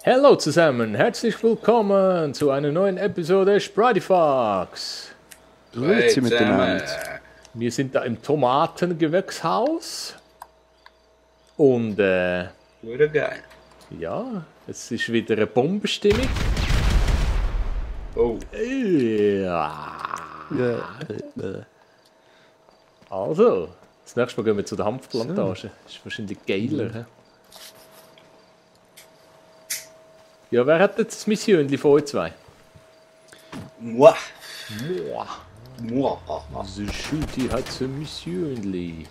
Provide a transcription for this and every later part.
Hallo zusammen, herzlich willkommen zu einer neuen Episode Sprityfox. Grüezi miteinander. Wir sind da im Tomatengewächshaus und Wurde geil. ja, es ist wieder eine Bombenstimmung. Oh. Ja. Also, das nächste Mal gehen wir zu der Hanfplantage. Ist wahrscheinlich geiler. He? Ja, wer hat jetzt das Missionchen von euch zwei? Moi. Boah. Moi. The Shooty hat so ein Missionchen.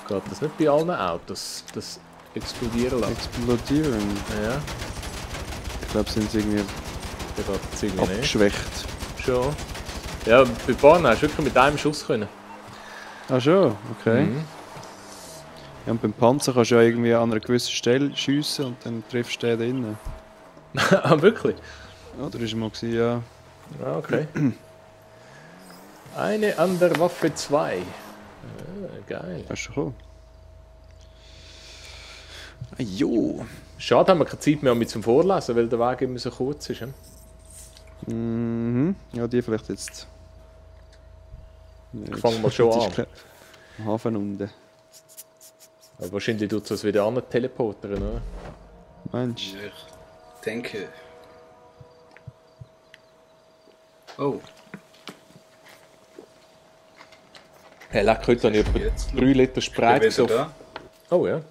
Geht das nicht bei allen Autos, das explodieren lassen? Explodieren. Ja, Ich glaube, sind sie irgendwie der geht jetzt irgendwie nicht. abgeschwächt. Schon. Ja, bei Bahn hast du wirklich mit einem Schuss können. Ah schon, okay. Mhm. Ja, und beim Panzer kannst du ja irgendwie an einer gewissen Stelle schiessen und dann triffst du den da innen. Ah, wirklich? Ja, da war mal gewesen, ja. Ah, okay. Eine an der Waffe 2. Geil. Hast du schon gekommen? Ah, jo. Schade, haben wir keine Zeit mehr mit zum Vorlesen, weil der Weg immer so kurz ist. He? Mhm. Ja, die vielleicht jetzt. Ich fange mal schon Jetzt an. ist klar. Hafen unten. Aber wahrscheinlich tut es uns wieder an teleportern, oder? Mensch. Ich denke. Oh, Hey, leck, heute habe ich etwa jetzt 3 Liter ich bin Sprite wieder gesoffen. da. Oh ja.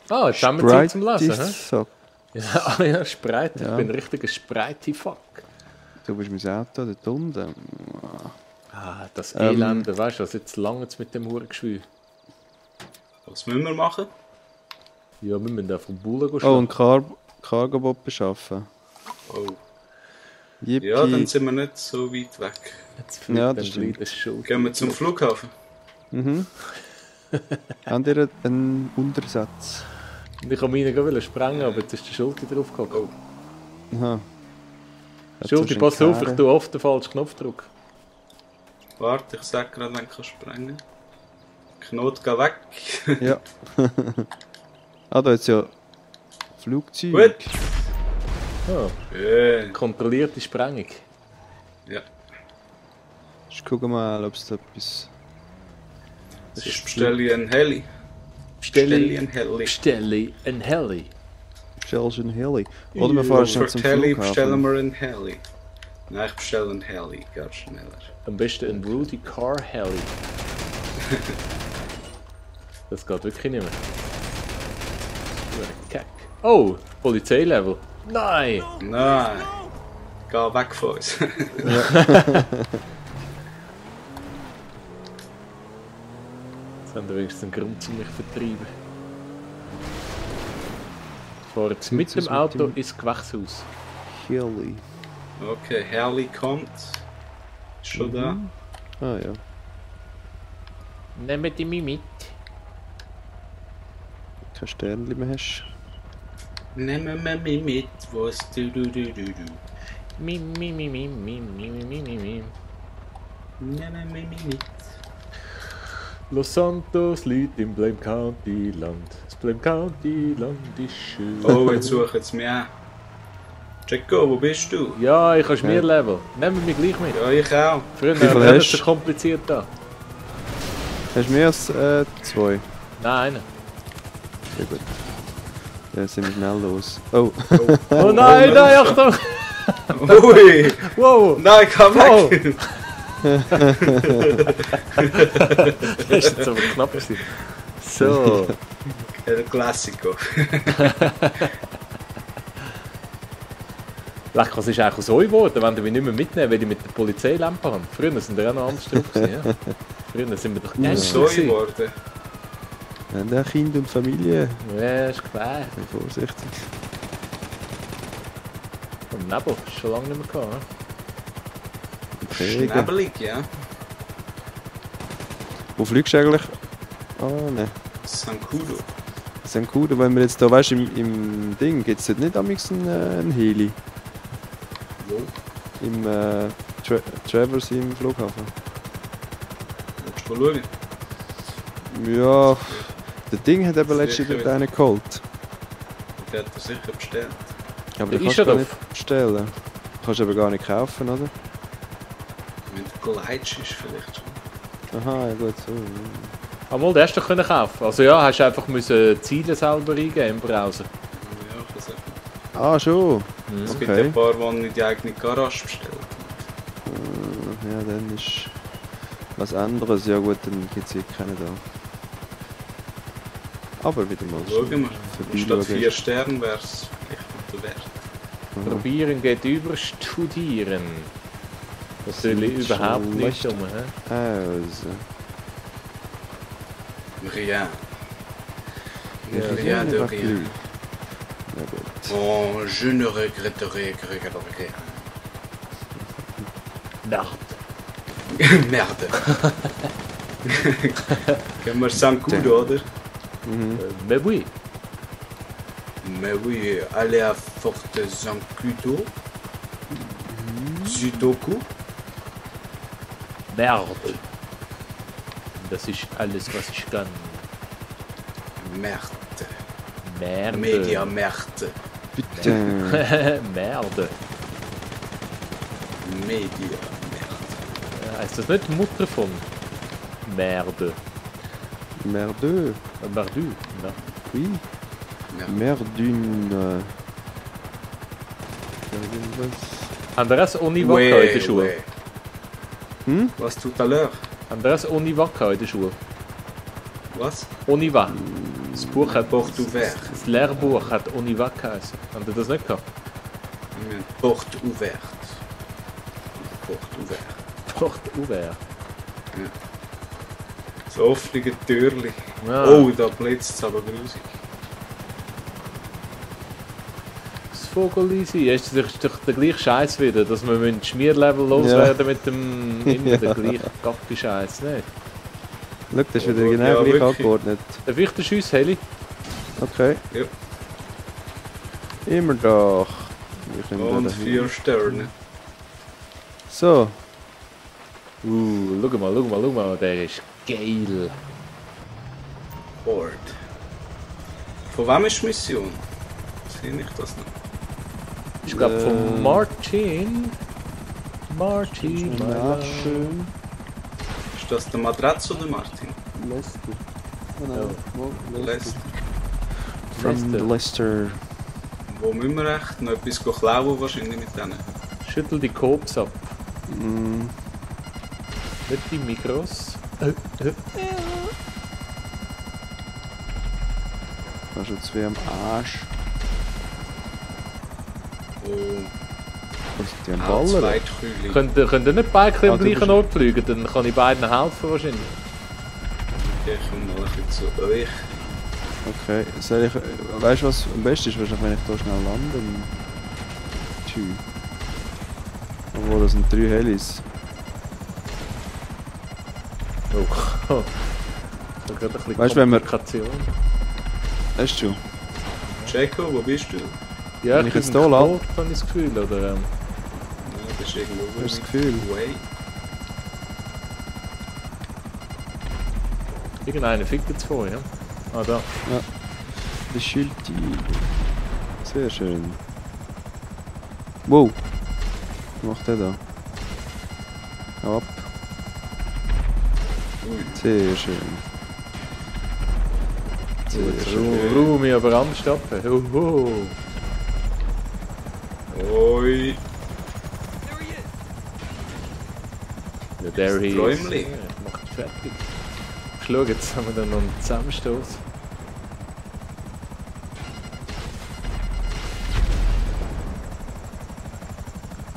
Ah, jetzt haben wir Zeit zum Lesen, Sprite hä? ist so. Ja, ja, Sprite. Ja. Ich bin ein richtiger Sprite-Fuck. Du bist mein Auto dort unten. Ah, das Elende, weißt du, was jetzt lange mit dem Hurengeschwür. Was müssen wir machen? Ja, wir müssen auf den Bullen Oh, schlagen. und Cargobot beschaffen. Oh. Yippie. Ja, dann sind wir nicht so weit weg. Jetzt fliegt Ja, dann das stimmt. gleich das Schuld. Gehen wir zum Flughafen. Habt ihr einen Untersatz? Ich wollte meinen gerade sprengen, aber jetzt ist der Schulti draufgehockt. Oh. Aha. Schulti, pass auf, ich tue oft den falschen Knopfdruck. Warte, ich sag gerade, wenn ich sprengen kann. Knot, geh weg. Ja. Ah, da ist ja Flugzeug. Gut. Ah, Schön. kontrollierte Sprengung. Ja. Ich gucke mal, ob es da etwas... Ich bestelle einen Heli. Bestelle einen Heli. Bestelle ein Heli. Bestellst du einen Heli? Oder wir fahren schnell Für zum die Heli bestellen Flughafen. wir einen Heli. Nein, ich bestelle einen Heli. Geht schneller. Am besten ein Rudy Car Heli. Das geht wirklich nicht mehr. Kack. Oh, Polizeilevel. Nein! Nein. Geh weg von uns. Jetzt haben wir wenigstens einen Grund, um mich zu vertreiben. Ich fahre jetzt mit dem Auto ins Gewächshaus. Heli. Okay, Heli kommt. Ist schon da. Ah ja. Nehmt mich mit. Kein Sternchen mehr hast. Nehmen wir mich mit, was du. Mi, mi, mi, mi, mi, mi, mi, mi, mi, mi. Nehmen wir mich mit. Los Santos liegt im Blame County Land. Das Blame County Land ist schön. Oh, jetzt suchen sie mich an. Jacko, wo bist du? Ja, ich habe Schmierlevel. Nehmen wir mich gleich mit. Ja, ich auch. Früher Wie viel war das hast so du? kompliziert da. Hast du mehr als 2? Nein, einen. Sehr gut. Dann sind wir schnell los. Oh. Oh nein, nein, Achtung! Ui! Wow! Nein, komm weg! Das ist jetzt aber knapp gewesen. So. El Classico. Leck, was ist eigentlich aus euch geworden, wenn ihr mich nicht mehr mitnehmen, weil ich mit der Polizeilampe habe? Früher sind wir auch noch anders drauf gewesen, ja? Früher sind wir doch Gangster So gewesen. geworden. Wir haben auch Kind und Familie. Ja, ist klar. Sei vorsichtig. Vom Nebel, ist schon lange nicht mehr gehabt. Regen. Schnäbelig, ja. Wo fliegst du eigentlich? Ah, ne. Sankudo. St. Kuda, wenn wir jetzt da, weißt du, im Ding, gibt es dort nicht amigs einen Heli? Wo? Im Travers im Flughafen. Willst du mal schauen? Ja, Der Ding hat eben Sicher letztens wieder. einen geholt. Der hat er sicher bestellt. Aber Der den ist kannst du er gar nicht bestellen. Kannst du aber gar nicht kaufen, oder? Wenn du gleitst, ist vielleicht schon. Aha, ja gut, so. Einmal, den hast du doch können kaufen. Also ja, hast du einfach müssen Ziele selber eingeben im Browser. Ja, ich weiß nicht. Ah, schon. Es gibt ja Okay. ein paar, die nicht die eigene Garage bestellt. Ja, dann ist was anderes. Ja gut, dann gibt es hier keinen da. Aber wieder mal Schauen wir. vorbeischauen Statt 4 ist- Sternen wäre es vielleicht nicht der Wert. Aha. Probieren geht über Studieren. Das soll ich Nicht überhaupt nicht schlecht. um. He? Also. Rien. Ja, Rien de rien. Na gut. Oh, je ne regretterai rien. Nacht. Merde. Kennen wir St. Gut, oder? Mhm. Mais oui. Mais oui, aller à Forte St. Cudo. Sudoku. Merde. Das ist alles, was ich kann. Merde. Merde. Media Merde. Bitte. Merde. Media Heißt das nicht Mutter von Merde? Merdeux. Merdu. Ja. Oui. Merde. Merdune. Irgendwas. Haben wir das Univaca in der Schule? Hm? Was tout à l'heure? Haben wir das Univaca in der Schule? Was? Univa. Das Buch hat Porte ouverte. Das Lehrbuch hat Univaca geheißen. Haben ihr das nicht gehabt? Porte ouverte. Porte ouverte. Porte ouvert. Das offene Türli. Ja. Oh, da blitzt es aber grusig. Das Vogelisi. Das ist doch der gleiche Scheiß wieder, dass wir mit dem Schmierlevel loswerden mit dem immer der gleiche Gappi-Scheiß, nicht? Schau, das ist wieder Oh, genau ja, gleich wirklich. angeordnet. Darf ich den Schuss, Heli? Okay. Ja. Immer doch. Ich nehme Und den 4 Sterne. So. Schau mal, der ist geil. Horde. Von wem ist die Mission? Sehe ich das noch? Ich glaube von Martin. Martin. Nachschön. Ist das der Matratz oder Martin? Leicester. Leicester. From Leicester. Wo müssen wir echt noch etwas klauen wahrscheinlich mit denen? Schüttel die Kops ab. Mm, Nicht die Mikros. hast du zwei am Arsch. Oh, Was sind die am auch Ballern? Zweitkühli. Könnt ihr nicht beide am Ah, du gleichen bist- Ort fliegen? Dann kann ich beiden helfen wahrscheinlich. Ich komme mal ein bisschen zu euch. Okay, soll ich. Weißt du was am besten ist? Wahrscheinlich, wenn ich da schnell lande. Tschü. Obwohl, das sind 3 Helis. Oh. Da gerade ein bisschen Weißt du, wenn wir- Komplikation. Weißt du? Jaco, wo bist du? Ja, Wenn ich bin jetzt hier lande- tot, habe ich das Gefühl. Oder, Ja, das ist irgendwo. Hast du das Gefühl? Way. irgendeiner fickt jetzt vor, ja? Ah, da. Das Schild. Sehr schön. Wow. Was macht der da? Hau ab. Ui. Sehr schön. Sehr Jetzt schön. ruhe mich aber anders ab. Oh. Oi. Ja, der hier ist. Träumli. Ja, macht fertig. Schau, jetzt haben wir dann noch einen Zusammenstoß.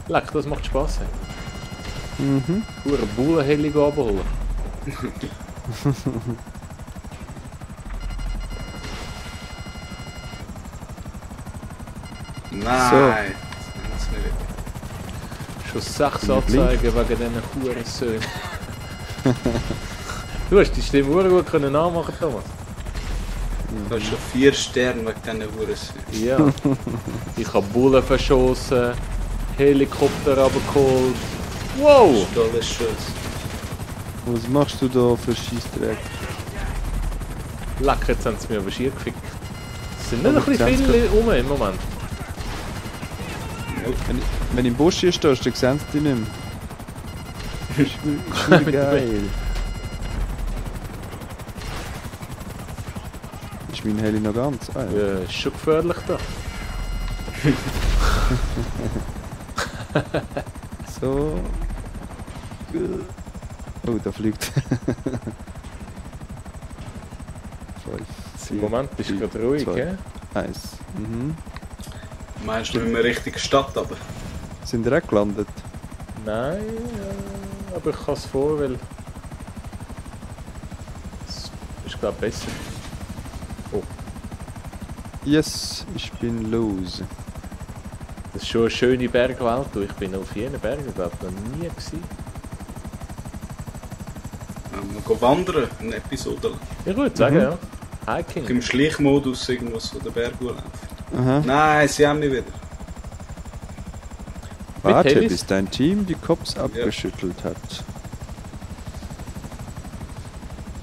Leck, das macht Spass. Mhm. Pure Bullenheli abholen. Nein. Das haben sie nicht. Schon 6 Bin ich blind? Anzeigen wegen diesen Hurensöhnen. Du hast die Stimme sehr gut können nachmachen, Thomas. Du hast schon 4 Sterne wegen diesen Huren. Ja. Ich habe Bullen verschossen, Helikopter runtergeholt. Wow! Tolles Schuss. Was machst du da für Scheissdreck? Leck, jetzt haben sie mich aber schier gefickt. Es sind nicht ein bisschen viele rum im Moment. Wenn du im Busch stehst, dann sehen sie dich nicht mehr. Ist wieder geil. Ist mein Heli noch ganz? Ah, ja. Ja, ist schon gefährlich da. So. Oh, da fliegt. Im Moment ist es gerade ruhig, gell? 1. Mhm. Meinst du, wenn wir Richtung Stadt aber? Sind wir auch gelandet? Nein, aber ich kann es vor, weil es ist glaube besser. Oh, Yes, ich bin los. das ist schon eine schöne Bergwelt. Du. Ich bin auf jenen Bergen glaube ich noch nie gewesen. Wir gehen wandern, eine Episode lang. Ich würde sagen, ja. Hiking. Im Schleichmodus irgendwas von den Bergen laufen. Aha. Nein, sie haben mich wieder. Warte, Helis? bis dein Team die Cops abgeschüttelt hat.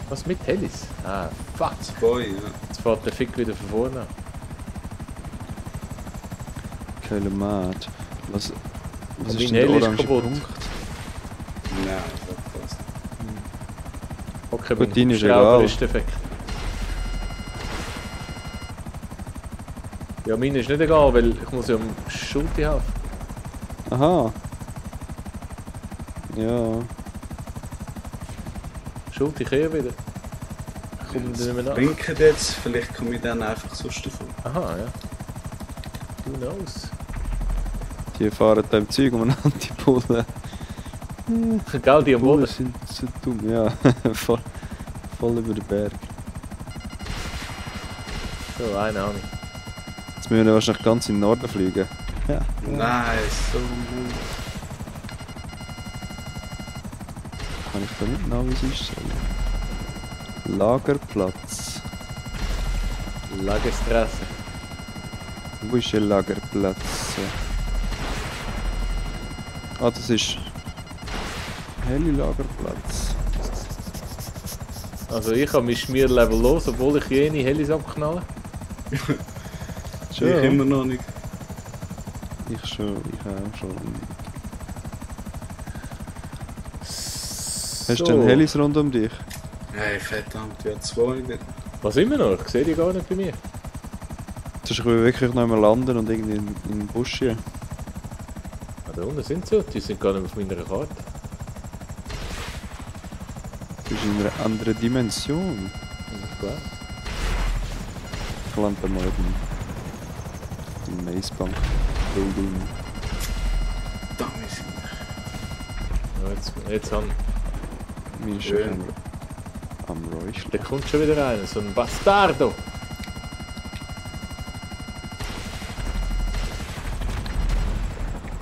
Was mit Helis? Ah, fuck. Zwei, ja. Jetzt fährt der Fick wieder von vorne an. Kelemat. Was Und ist mein denn der Heli ist orange kaputt. Punkt? Nein, das passt. Okay, Gut, beim dein ist Hubschrauber egal. ist defekt. Ja, meine ist nicht egal, weil ich muss ja am Schulti haben. Aha. Ja. Schulti kehren wieder. Ich komme nicht mehr nach. Blinken jetzt, vielleicht komme ich dann einfach sonst davon. Aha, ja. Who knows? Die fahren da im Zeug umeinander, die Bullen. Gell, die am Bullen Boden. sind so dumm, ja. voll über den Berg. So, eine habe ich. Jetzt müssen wir wahrscheinlich ganz in den Norden fliegen. Ja. Nein, so. Kann ich da nicht Navis einstellen? Lagerplatz. Lagerstrasse. Wo ist der Lagerplatz? Ah, das ist Heli-Lagerplatz. Also ich habe mein Schmierlevel los, obwohl ich jene Helis abknalle. Ich immer noch nicht. Ich schon, ich auch schon. Hast du denn Helis rund um dich? Hey, verdammt, ja, zwei wieder. Was immer noch? Ich sehe die gar nicht bei mir. Ich will wirklich noch einmal landen und irgendwie in den Busch hier. Ah, da unten sind sie, die sind gar nicht auf meiner Karte. Das ist in einer anderen Dimension. Ja, klar. Ich lande mal im Mazebank Building. Da ist Ja, jetzt haben Mir ist Schön. schon am Räucheln. da kommt schon wieder einer, so ein Bastardo.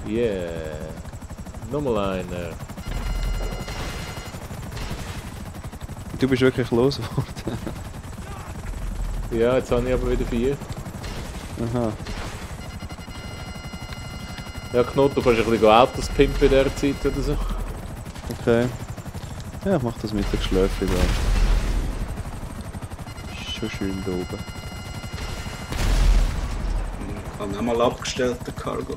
Yeah. Nochmal einer. Du bist wirklich losgeworden. Ja, jetzt habe ich aber wieder 4. Aha. Ja, Knot, du kannst ein bisschen Autos pimpen in dieser Zeit oder so. Okay. Ja, ich mach das mit der Schläfchen da. Ist schon schön da oben. Ich habe einmal abgestellt, den Cargo.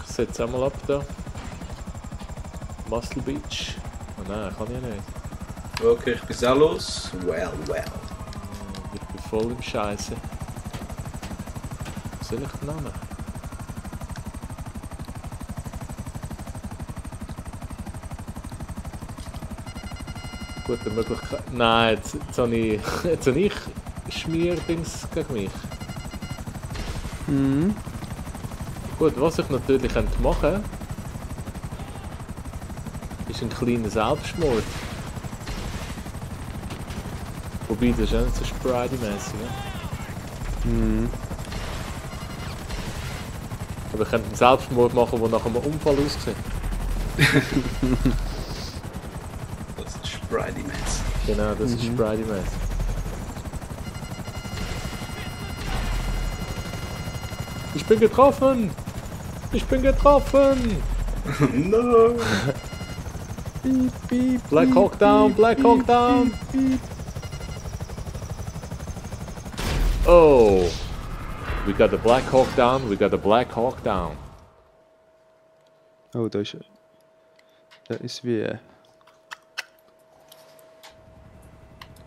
Ich setze einmal ab da. Muscle Beach. Oh nein, kann ich nicht. Okay, ich bin auch los. Well. Ich bin voll im Scheiße. Was soll ich denn nehmen? Gute Möglichkeit. Nein, jetzt habe ich Schmierdings gegen mich. Mhm. Gut, was ich natürlich könnte machen ist ein kleiner Selbstmord. Wobei, das ist auch nicht so Spridey-mässig. Ja? Mhm. Aber ich könnte einen Selbstmord machen, der nach einem Unfall aussieht. Das ist Spridey Mess. Genau, das ist Spridey-mässig. Ich bin getroffen! Ich bin getroffen! No! Piep, piep, Black piep, Hawk down, piep, Black piep, Hawk down! piep, piep. Oh! We got a Black Hawk down, we got a Black Hawk down. Oh, da ist wie...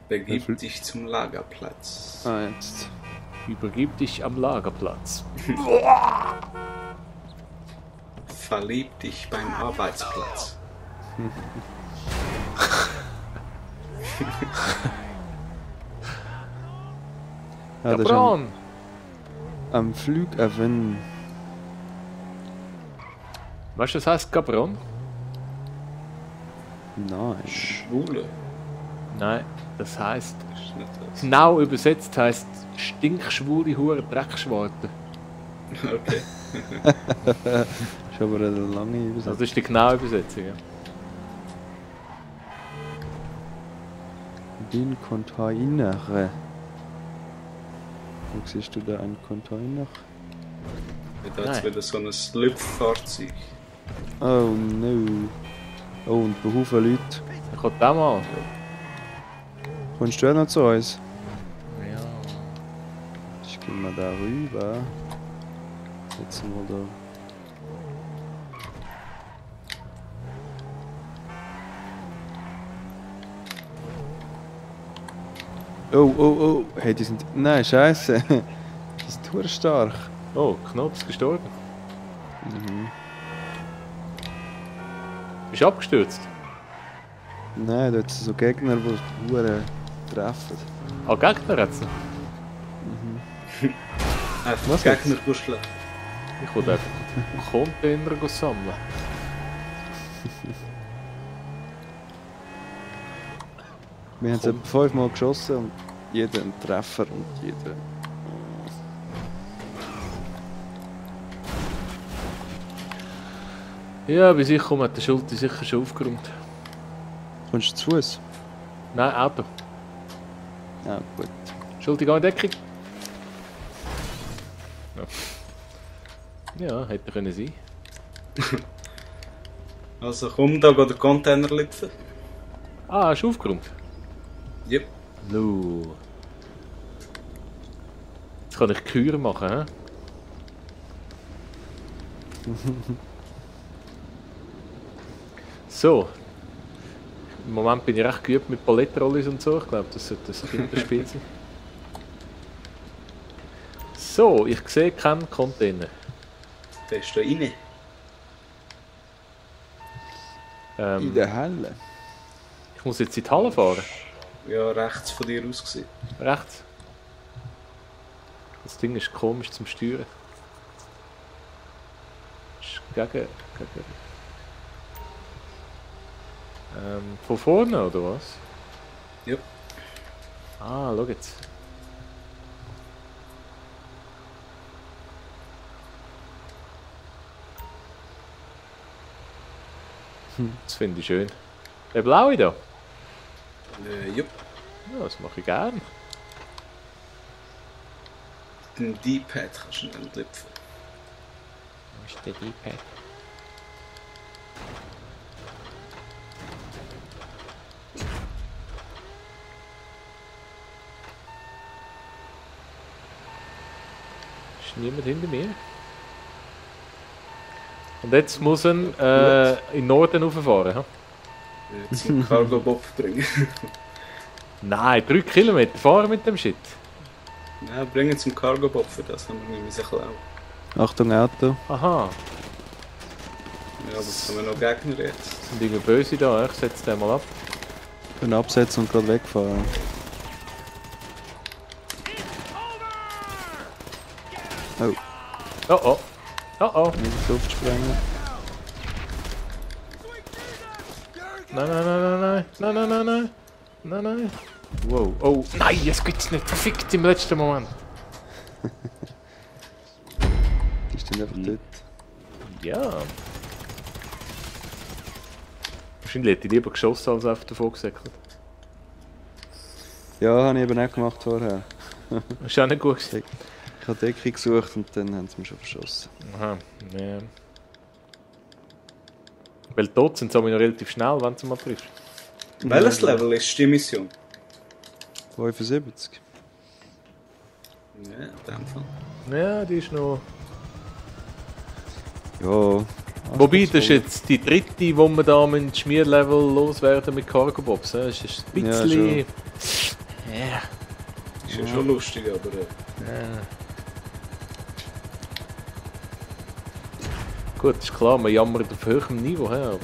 Begib dich zum Lagerplatz. Ah, jetzt. Übergib dich am Lagerplatz. Verlieb dich beim Arbeitsplatz. Ja, das ist Cabron! am Flughafen. Weißt du, was heißt Cabron? Nein. Schwule. Nein, das heißt, Ist nicht das. genau übersetzt heißt stinkschwule Hure Dreckschwarte. Okay. Ist aber eine lange Also Übersetzung. das ist die genaue Übersetzung. Ja. Den Container. Wo siehst du da einen Container? Da hat Nein. wieder so ein Schlüpffahrzeug. Oh no. Oh, und bei Haufen Leute. Ich komme da mal. Kommst du auch noch zu uns? Ja. Ich gehe mal da rüber. Jetzt mal da. Oh, oh, oh. Hey, die sind... Nein, scheiße. Die sind total stark. Oh, Knops gestorben. Bist du abgestürzt? Nein, da hat es so Gegner, die Huren treffen. Ah, Gegner hat's noch. Einfach Was Gegner schlagen. Ich wollte einfach Container sammeln. Wir haben es etwa 5-mal geschossen und jeder einen Treffer und jeder... Ja, bis ich komme, hat der Schulte sicher schon aufgeräumt. Kommst du zu Fuß? Nein, Auto. Ja, gut. Schulte, geh in Deckung. Ja, hätte können sein. Also komm, da geht der Container lüpfen. Ah, hast du aufgeräumt? Yep. No. Jetzt kann ich Kür machen, hä? So. Im Moment bin ich recht geübt mit Palettrollis und so. Ich glaube, das sollte ein Kinderspiel sein. So, ich sehe keinen Container. Der ist da rein. In der Halle. Ich muss jetzt in die Halle fahren. Ja, rechts von dir aus gesehen. Rechts. Das Ding ist komisch zum Steuern. Ist gegen. Von vorne oder was? Yep. Ah, schau jetzt. Das finde ich schön. Der blaue da? Yep. Ja, das mache ich gern. Den D-Pad kannst du nicht entlüpfen. Wo ist der D-Pad? Ist niemand hinter mir? Und jetzt muss er in den Norden rauffahren. Hm? Zum Cargo-Bob bringen. Nein, 3 Kilometer fahren mit dem Shit. Ja, bringen zum Cargo-Bob, für das haben wir nicht müssen klauen. Achtung, Auto. Aha, Ja, aber jetzt haben wir noch Gegner jetzt. sind irgendwie böse da. Ich setze den mal ab. Ich bin absetzen und gerade wegfahren. Oh, Oh oh. Oh oh. nicht in die Luft sprengen. Nein, nein, nein, nein, nein. Nein, nein, nein, nein. Nein, nein. Wow. Oh. Nein, jetzt geht's nicht. Verfickt im letzten Moment. Die ist dann einfach dort. Ja. Wahrscheinlich hätte ich lieber geschossen als auf davon gesäckelt. Ja, habe ich eben auch gemacht vorher. Das ist auch nicht gut gewesen. Ich habe Deckung gesucht und dann haben sie mich schon verschossen. Aha, ja. Weil dort sind sie aber noch relativ schnell, wenn du mal triffst. Welches Level ist die Mission? 75. Ja, in dem Fall. Ja, die ist noch... Ja. Wobei, das ist jetzt die dritte, die wir da mit Schmierlevel loswerden mit Cargo Bobs. Das ist ein Ja, bisschen... Ist ja schon lustig, aber... Gut, ist klar, man jammert auf höherem Niveau, aber...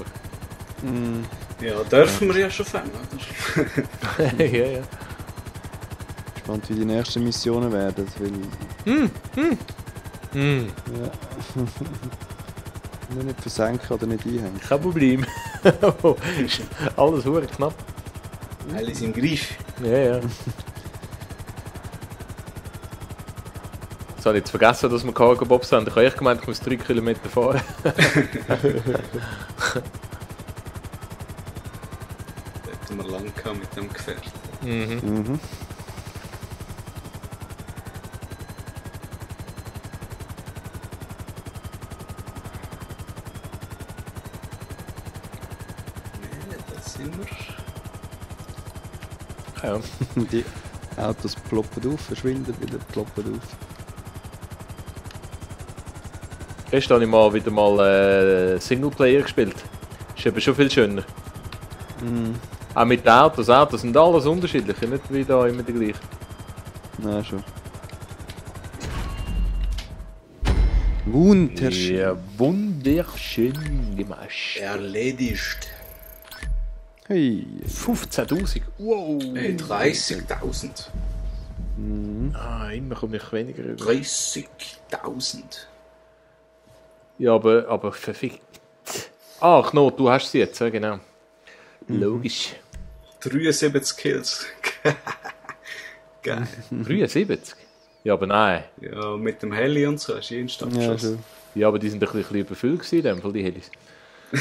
Ja, dürfen wir ja schon fangen, oder? ja, ja. Spannend, wie die nächsten Missionen werden, weil... Ja. Nur nicht versenken oder nicht einhängen. Kein Problem. Alles hure knapp. Alles im Griff. Ja, ja. Jetzt habe ich jetzt vergessen, dass wir Cargo Bobs haben. Ich habe echt gemeint, ich muss 3 Kilometer fahren. Hätten wir lang gehabt mit dem Gefährt. Mhm. Ja, da sind wir. Ja. Die Autos ploppen auf, verschwinden wieder, ploppen auf. Gestern habe ich mal wieder mal Singleplayer gespielt. Ist eben schon viel schöner. Auch mit den Autos. Autos sind alles unterschiedlich, nicht wie da immer die gleichen. Na schon. Wunderschön. Ja, wunderschön gemacht. Erledigt. Hey. 15.000. Wow. Hey, 30.000. Ah, immer komme ich weniger rüber. 30.000. Ja, aber verfickt. Ah, Knot, du hast sie jetzt, ja, genau. Logisch. 73 Kills. Geil. 73? Ja, aber nein. Ja, mit dem Heli und so hast du jeden Stand Ja, geschossen. schon. Ja, aber die sind ein bisschen überfüllt gewesen, in dem Fall, die Helis. Ja.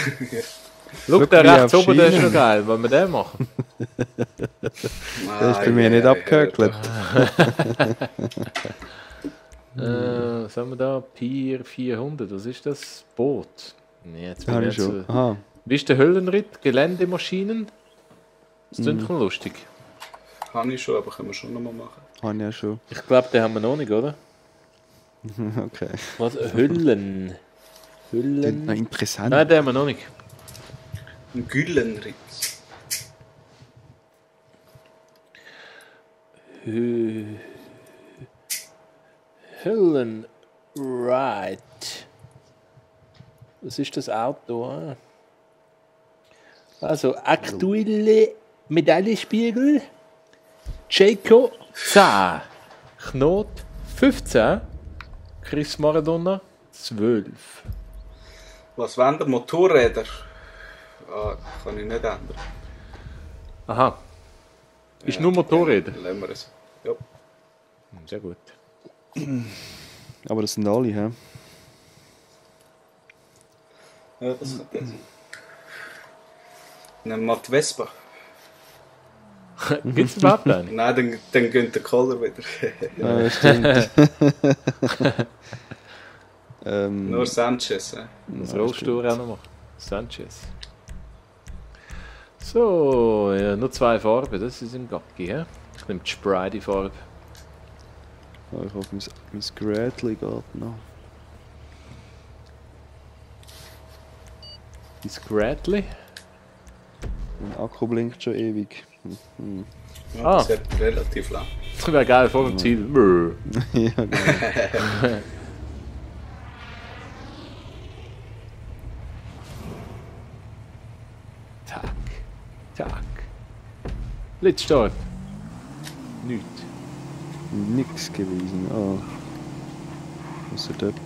Schau, Schau, der wie rechts auf oben, der ist Schienen. noch geil. Wollen wir den machen? Der ist bei mir nicht abgehökelt. Was haben wir da? Pier 400, was ist das? Boot. Nee, jetzt bin Habe ich ich jetzt, schon. Aha. wie ist der Höllenritt? Geländemaschinen? Das klingt schon lustig. Habe ich schon, aber können wir schon nochmal machen. Habe ich ja schon. Ich glaube, den haben wir noch nicht, oder? Okay. Was? Hüllen? Klingt noch interessant. Nein, den haben wir noch nicht. Ein Güllenritt. Hüllen Ride. Was ist das Auto? Ah. Also, aktuelle Medaillenspiegel. Jaco 10. Knot 15. Chris Maradona 12. Was wollen der Motorräder? Ah, kann ich nicht ändern. Aha. Ist Ja, nur Motorräder. ja, lassen wir es. Ja. Sehr gut. Aber das sind alle, hä? Ja, das könnte sein. Nehmen wir die Vespa. Gibt es überhaupt einen? Nein, dann gönnt der Kohler wieder. Ja, stimmt. Nur Sanchez. Das Rollstuhl auch noch machen. Sanchez. So, ja, nur 2 Farben, das ist im Gacki, hä? Ich nehme die Sprite-Farbe. Oh, ich hoffe, mein Gradley geht noch. Das Gradley. Mein Akku blinkt schon ewig. Ja, das wird relativ lang. Das wäre geil, vor dem Ziel. Brr. Ja, genau. Tack. Tack. Blitzstart. Nichts. Nix gewesen. Oh. Was ist jemand?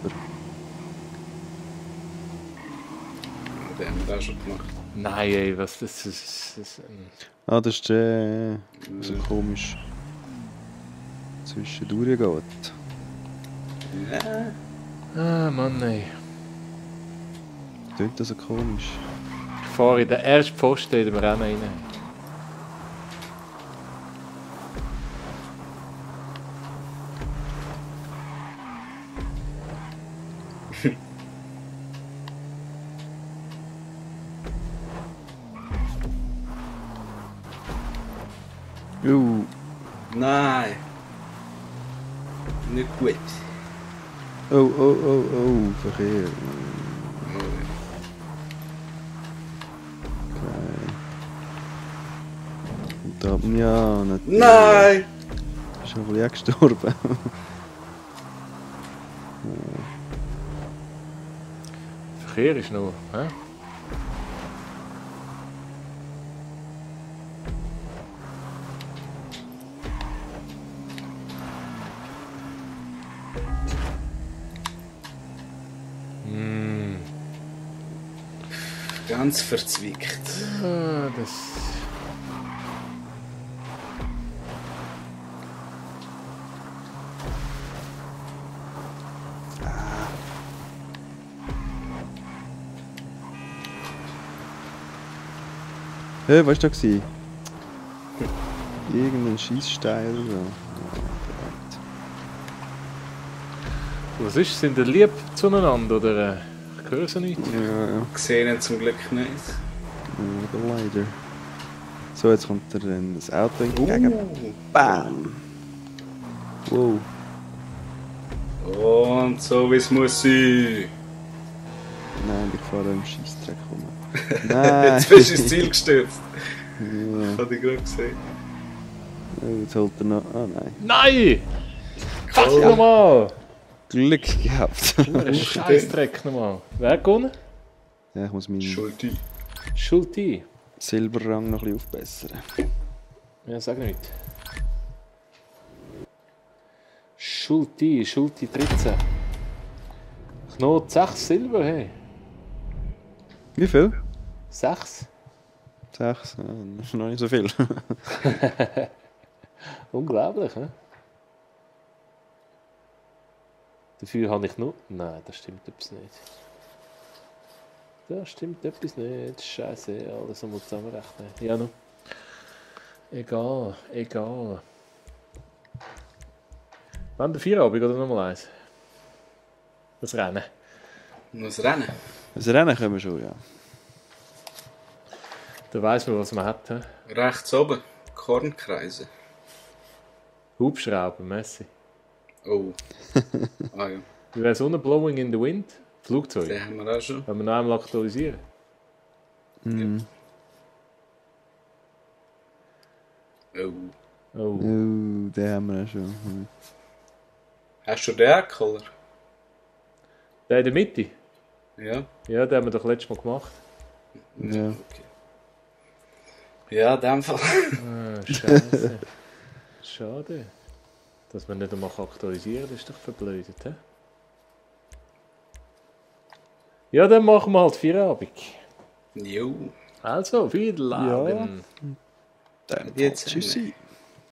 Den haben wir auch schon gemacht. Nein, ey, was das ist. Ah, das ist der. So komisch. Zwischendurch geht. Ja. Ah, Mann, ey. Klingt das so komisch? Ich fahre in den ersten Pfosten in dem Rennen rein. Nein. Nicht gut. Oh, Verkehr. Okay. Und da, ja, natürlich. Nein! Ist schon ein bisschen gestorben. Verkehr ist noch, hä? Ganz verzwickt. Ah, das... Hey, was war da? Irgendein Scheissstein oder so. Was ist? Sind die lieb zueinander oder ich höre sie nicht? Ja. Gesehen ihn zum Glück nicht. Ja, leider. So, jetzt kommt das Auto entgegen. Bam! Wow. Und so wie es muss sein. Nein, ich fahre im Scheissdreck rum. Nein! Jetzt bist du ins Ziel gestürzt. Ja. Hab ich gerade gesehen. Oh, jetzt holt er noch... Oh nein. Nein! Fuck nochmal! Glück gehabt. Ein Scheißdreck nochmal. Wer hat gewonnen? Ja, ich muss meinen Schulti. Schulti. Silberrang noch ein bisschen aufbessern. Ja, sag nicht. Schulti 13. Knot 6 Silber, hey. Wie viel? 6? 6. Ja, das ist noch nicht so viel. Unglaublich, ne? Dafür habe ich noch... Nein, das stimmt etwas nicht. Das stimmt etwas nicht. Scheiße, alles einmal zusammenrechnen. Ja, noch. Egal. Wann der Feierabend oder nochmal eins? Das Rennen. Muss rennen. Das Rennen können wir schon, ja. Da weiss man, was man hat. He? Rechts oben. Kornkreise. Hubschrauber, Messi. Oh. Ah ja. Wie wäre so eine Blowing in the Wind? Flugzeug. Den haben wir auch schon. Wenn wir noch einmal aktualisieren. Mhm. Oh. Oh. Oh, den haben wir auch schon. Mhm. Hast du den auch, oder? Der in der Mitte? Ja. Ja, den haben wir doch letztes Mal gemacht. Ja. Okay. Ja, in dem Fall. Ah, Scheiße. Schade. Dass wir nicht einmal aktualisieren, das ist doch verblödet, he? Ja, dann machen wir halt Feierabend. Jo. Also, Wiedersehen. Dann Jetzt tschüssi.